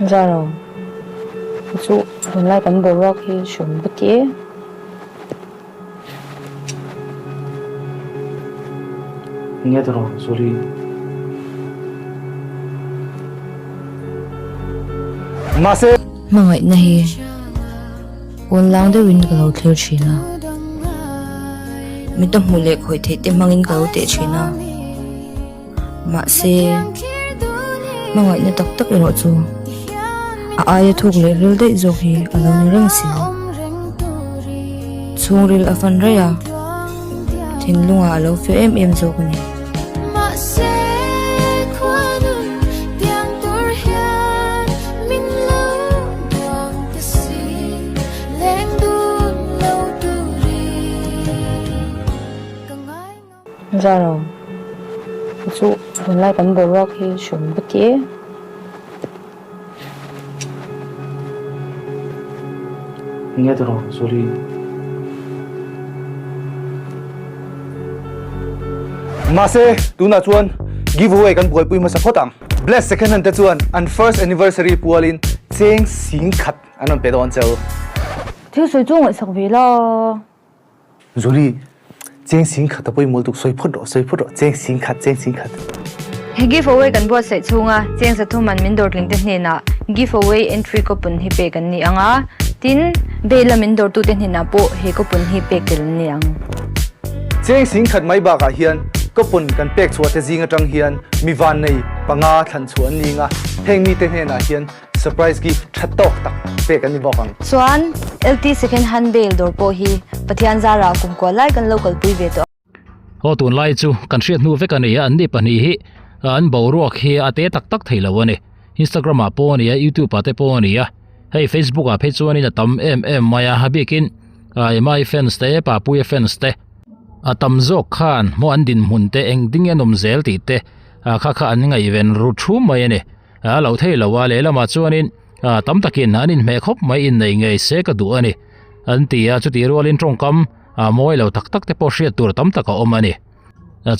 Zaro, chu tunlai kan boruak hi hrum ka ti e. Nge ta rawh, sorry. Mahse. Hmangaihna hi pawn lang deuhin ka lo thlir thin a, mit a hmuh leh khawih theih te hmangin ka lo teh thin a, mahse hmangaihna tak tak erawh chu a aia thuk leh ril daih zawk hi a lo ni reng si. Chhungril a fan raih a, thinlungah a lo fiah em em zawk a ni. Zaro, chu tunlai kan boruak hi hrum ka ti e. Nge ta rawh, sorry. Mahse, tunah chuan giveaway kan buaipui hmasa phawt ang. Bless Second Hand te chuan an first anniversary pualin cheng sing khat an rawn pe dawn cheu. Thil sawi chu ngaihsak ve la. Julie, cheng sing khat a pawimawh lutuk, sawi phawt rawh, sawi phawt rawh, cheng sing khat, cheng sing khat. He giveaway kan buatsaih chhunga cheng sathuman min dawrtling te hnenah giveaway entry coupon hi pek an ni ang a, tin, bail a min dawrtute hnenah pawh he coupon hi pek tel an ni ang. Cheng sing khat mai bakah hian coupon kan pek chhuah te zing atang hian mi vannei panga thlan chhuah an ni ang a, heng mite hnenah hian Surprise gift tha tawk tak pek an ni bawk ang. Chuan LT Second Hand Bail dawr pawh hi Pathian zarah kum kual lai kan lo kalpui ve tawh a. Aw tunlai chu kan hriat hnu vek a ni a, an ni pahnih hi an boruak hi a te tak tak thei lo a ni. Instagram ah pawh a ni a, YouTube ah te pawh a ni a, hei Facebook ah phei chuanin a tam em em mai a, a bikin Emma-i fans te, Papuia fans te a tam zawk khan maw an dinhmun te engtin nge an awm zel tih te kha kha an ngaihven ru thum mai a ni. A lo thei lo a, lehlamah chuanin tam takin an inhmeh khawp mai innei ngei se ka duh a ni an ti a, chutih rualin tawngkam mawi lo tak tak te pawh hriat tur tam tak a awm a ni.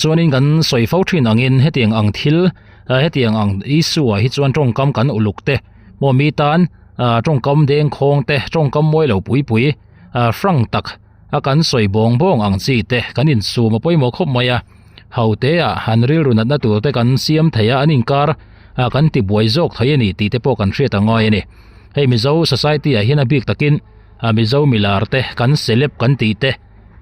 Chuanin kan sawi fo thin angin hetiang ang thil hetiang ang issue ah hi chuan tawngkam kan uluk te maw mi tan tawngkam dengkhawng te tawngkam mawi lo pui pui frank tak a kan sawi bawng bawng ang chi te kan insum a pawimawh khawp mai a. Ho te ah han rilru natna tur te kan siam thei a, an inkar ah kan ti buai zawk thei a ni tih te pawh kan hriat a ngai a ni. Hei Mizo society ah hian a bik takin ah Mizo milar te kan celeb kan tih te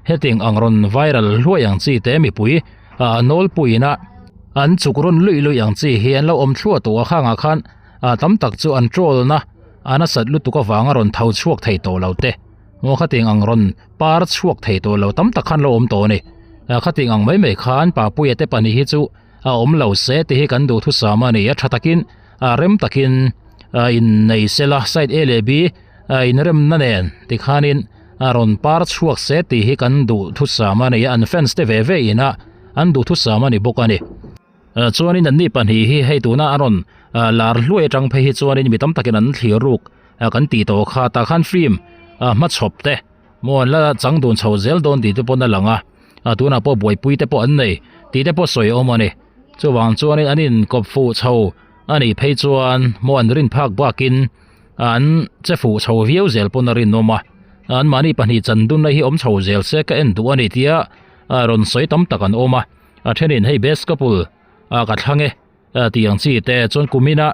hetiang ang rawn viral hluai ang chi te mipui ah nawlpuiin a an chuk rawn luih luih ang chi hi an lo awm thluah tawh a khangah khan ah tam tak chu an troll na a nasat lutuk avanga rawn tho chhuak thei tawh lo te. Maw khatiang ang rawn par chhuak thei tawh lo tam tak khan lo awm tawh a ni. Khatiang ang mai mai khan Papuia te pahnih hi chu a awm lo se tih hi kan duhthusam a ni. A tha takin rem takin innei sela side A leh B inremna nen tikhanin rawn par chhuak se tih hi kan duhthusam a ni a, an fans te ve ve ina an duhthusam a ni bawk a ni. Chuanin anni pahnih hi hei tuna a rawn lar hluai atang phei hi chuanin mi tam takin an thlir ruk kan tih tawh kha tah khan film hmachhawp te maw an la chang dun chho zel dawn tih te pawn a lang a tunah pawh buaipui te pawh an nei tih te pawh sawi a awm a ni chuvang chuanin an inkawp fuh chho a nih phei chuan maw an rin phak bakin an che fuh chho viau zel pawn a rinawm a anmahni pahnih chan dunna hi awm chho zel se ka en duh a ni tia rawn sawi tam tak an awm a. A thenin hei best couple a ka thlang e tih ang chi te chuan kumina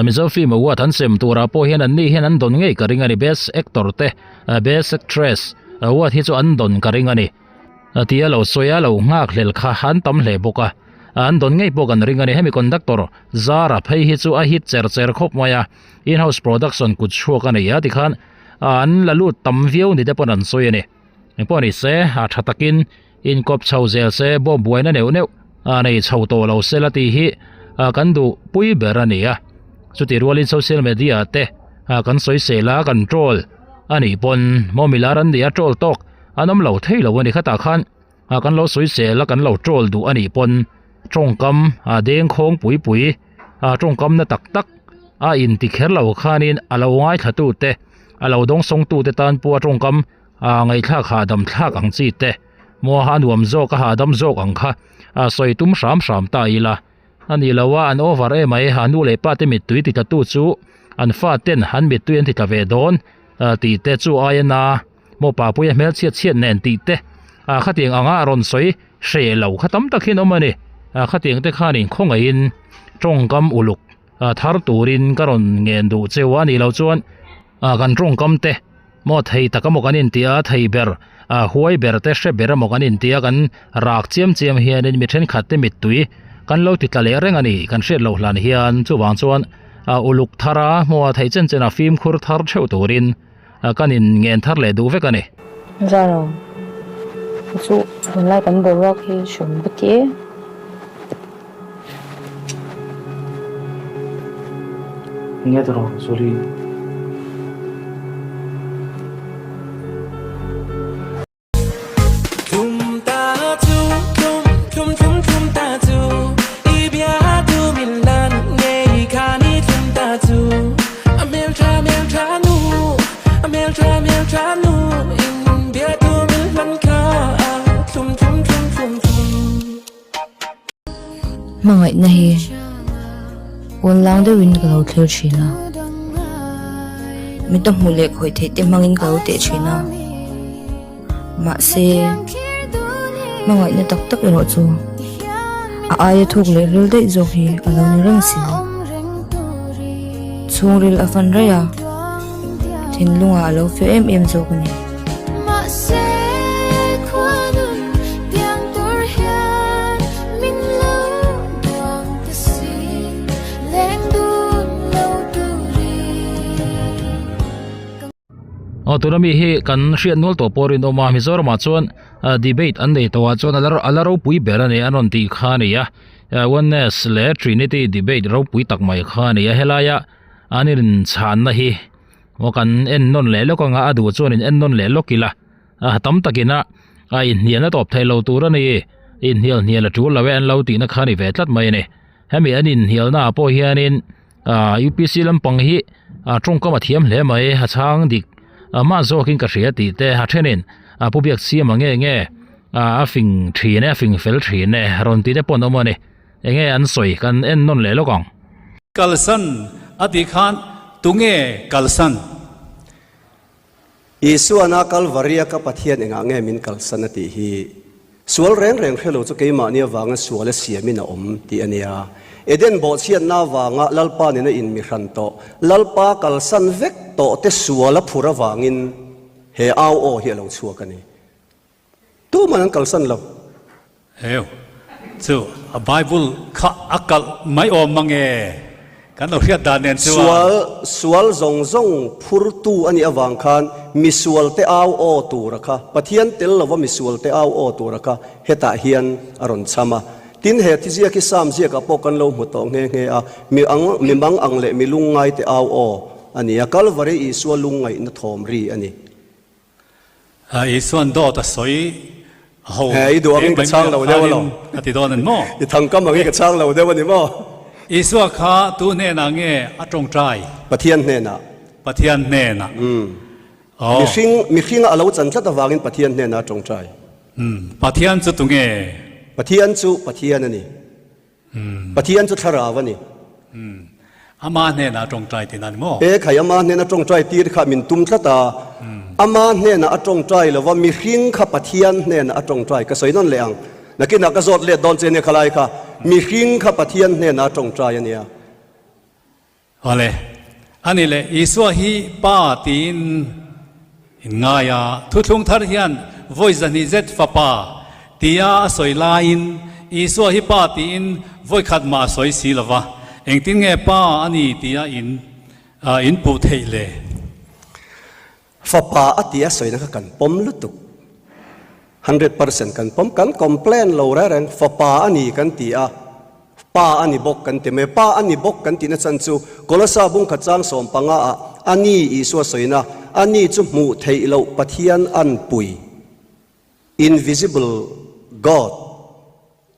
Mizo film award an sem turah pawh hian anni hian an dawn ngei ka ring a ni best actor te best actress award hi chu an dawn ka ring a ni tia lo sawi a lo nghak hlel kha an tam hle bawk a an dawn ngei pawh kan ring a ni hemi conductor Zara phei hi chu a hit cher cher khawp mai a in house production kut chhuak a nei a tikhan an la lut tam viau ni te pawn an sawi a ni. Engpawh ni se, a tha takin inkawp chho zel se, bawm buaina neuh neuh a nei chho tawh lo se la tih hi kan duh pui ber a ni a. Chutih rualin social media te kan sawi sel a, kan troll a nih pawn maw milar an nih a troll tawk an awm lo thei lo a ni. Khatah khan kan lo sawi sel a, kan lo troll duh a nih pawn tawngkam dengkhawng pui pui tawngkam na tak tak a inti kher lo khanin a lo ngaithla te a lo dawngsawng tute tan pawh a tawngkam ah ngaihthlak hahdam thlak ang chi te maw a nuam zawk a hahdam zawk ang kha ah sawi tum hram hram ta ila a ni lo a an over em mai a nu leh pa te mittui ti tla tu chu. an faten an mittui an ti tla ve dawn tih te chu aia na maw Papuia hmel chhiat chhiat nen tih te ah khatiang anga a rawn sawi hreh lo kha tam tak hian awm a ni ah khatiang te khanin khawngaihin tawngkam uluk ah thar turin ka rawn ngen duh cheu a nih loh chuan ah kan tawngkam te maw thei tak emaw kan inti a thei ber ah huai ber te hre ber emaw kan inti a kan rak chiam chiam hianin mi thenkhat te mittui kan lo ti tla leh reng a ni kan hriat loh hlan hian chuvang chuan ah uluk thar a hmuh a theih chen chen a fimkhur thar theuh turin ah kan in ngen thar leh duh vek a ni. Zaro, chu tunlai kan boruak hi hrum ka ti e. Nge tawh rawh sorry. Hmangaihna hi pawn lang deuhin ka lo thlir thin a, mi ta hmuh leh khawih theih te hmangin ka lo teh thin a, mahse hmangaihna tak tak erawh chu a aia thuk leh ril daih zawk hi a lo ni reng si. Chhungril a fan raih a, thinlungah a lo fiah em em zawk a ni. Aw tuna mi hi kan hriat nual tawh pawh rinawm a Mizoramah chuan debate an nei tawh ah chuan a la ropui ber a ni an rawn tih kha a ni a oneness leh trinity debate ropui tak mai kha a ni a helaia an inchhanna hi Aw kan en nawn leh lawk anga a duh chuan in en nawn leh lawk ila a tam takin a a inhnial na tawp theih lo tur a ni inhnial hnial a tul lo e an lo tihna kha a ni ve tlat mai a ni hemi an inhnial na ah pawh hianin ah upc lampang hi ah tawngkam a thiam hle mai a chhang dik mah zawkin ka hria tih te a thenin a pu biak siam ang nge nge ah a fing thin e a fing fel thin e rawn tih te pawh an awm a ni. Enge an sawi kan en nawn leh lawk ang. Kalsan a tih khan tunge kalsan? Isuana Kalvaria ka Pathian engah nge min kalsan a tih hi sual reng reng hre lo chu keimahni avanga sual a siamin a awm tih a nia. Eden bawhchhiatna avanga Lalpa nena inmihran tawh, Lalpa kalsan vek tawh te sual a phur avangin he au aw hi a lo chhuak a ni. Tuman an kalsan lo. Heu, chu a Bible kha a kalh mai awm mang e, kan lo hriat dan nen chuan. Sual, sual zawng zawng phurtu a nih avang khan misualte au aw tura kha, Pathian tel lova misualte au aw tura kha hetah hian a rawn cham a. Tin, he thiziak hi Psalm ziakah pawh kan lo hmu tawh nghe nghe a, mi ang, mi mang ang leh mi lungngaite au aw a ni a, Kalvari Isua lungngaihna thawm ri a ni. Isuan dawt a sawi a ho He, i duh angin ka chhang lo deuh alawm. A ti dawn a ni maw? I thangkam angin ka chhang lo deuh a ni maw? Isua kha tu hnenah nge a tawngtai? Pathian hnenah. Pathian hnenah. Aw. Mihring, mihringa a lo chan tlat avangin Pathian hnenah a tawngtai. Pathian chu tunge? Pathian chu Pathian a ni. Pathian chu thlarau a ni. Ama hnenah a tawngtai tihna a ni maw? E khai, ama hnena tawngtai tir kha min tum tlat a. Ama hnenah a tawngtai lo va, mihring kha Pathian hnenah a tawngtai. Ka sawi nawn leh ang. Nakinah ka zawt let dawn che nia khalai kha. Mihring kha Pathian hnenah a tawngtai a nia. Awle, a ni le, Isua hi Pa tiin in ngai a, Thuthlung thar hian vawi zahnih zet Fapa tia a sawi laiin Isua hi Pa tiin vawi khat mah a sawi si lo va, engtin nge Pa a ni tia in in puh theih le? Fapa a tia sawina kha kan pawm lutuk, 100% kan pawm, kan complain lo reng reng, fapa a ni kan ti a, pa a ni bawk kan ti mai, pa a ni bawk kan tihna chan chu Kolosa bungkhat chang 15 ah a ni Isua sawina, a ni chu hmuh theih loh Pathian anpui, invisible God,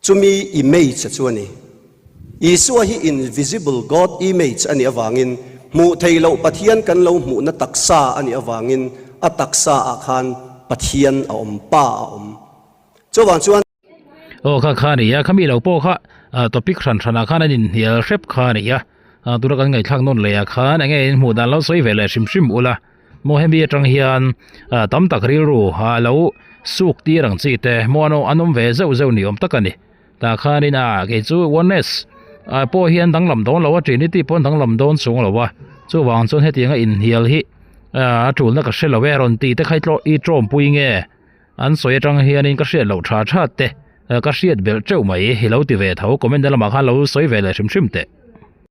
Chumi image chu a ni. Isua hi invisible God image a nih avangin, hmuh theih loh Pathian kan lo hmuhna taksa a nih avangin a taksa ah khan Pathian a awm, Pa a awm. Chuvang chuan. Aw kha kha a ni a, khami lo pawh kha topic hran hranah khan an inhnial hrep kha a ni a. Tuna kan ngaihthlak nawn leh ah khan enge in hmuh dan lo sawi ve leh hrim hrim ula maw hemi atang hian tam tak rilru a lo suk tir ang chi te maw an awm ve zeuh zeuh ni awm tak a ni tah khanin a kei chu oneness ah pawh hian danglam dawn lo a trinity pawh an danglam dawn chuang lo a chuvang chuan hetianga inhnial hi a tulna ka hre lo e rawn tih te kha i tawmpui nge. An sawi atang hianin ka hriat loh tha tha te ka hriat belh teuh mai i lo ti ve tho comment na lamah khan lo sawi ve leh hrim hrim teh.